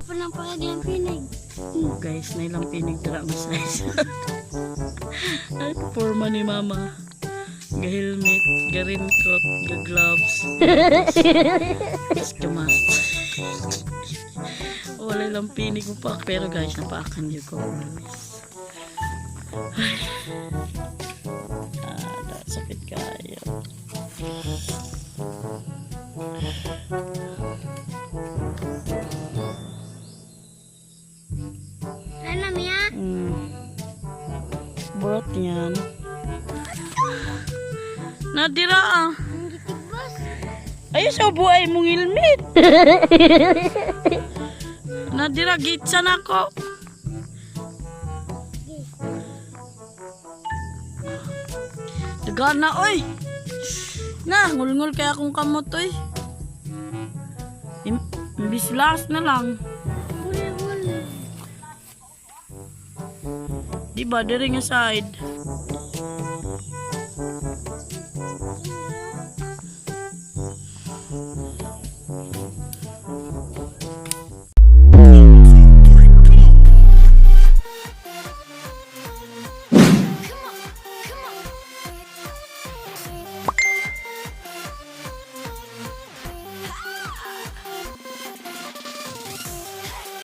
Walang pakaglang pinig. Oh, guys, nailang pinig dira nga size. Ay, forma ni mama. Ga-helmet, ga-raincoat, ga-gloves. Tapos ga-mask. Wala lang pinig mo pa. Pero guys, napaakan niyo ko. Promise. Ay. Ah, sakit kayo. Ano, Mia? Burat yan. Nadira ah. Ang gitigbas. Ay, sa buhay mong helmet. Nadira, gitsa na ako. Dagana, oy. Na, ngulngul kaya akong kamot, oy. Imbis last na lang. Bul-bul. Di ba, diri nga side.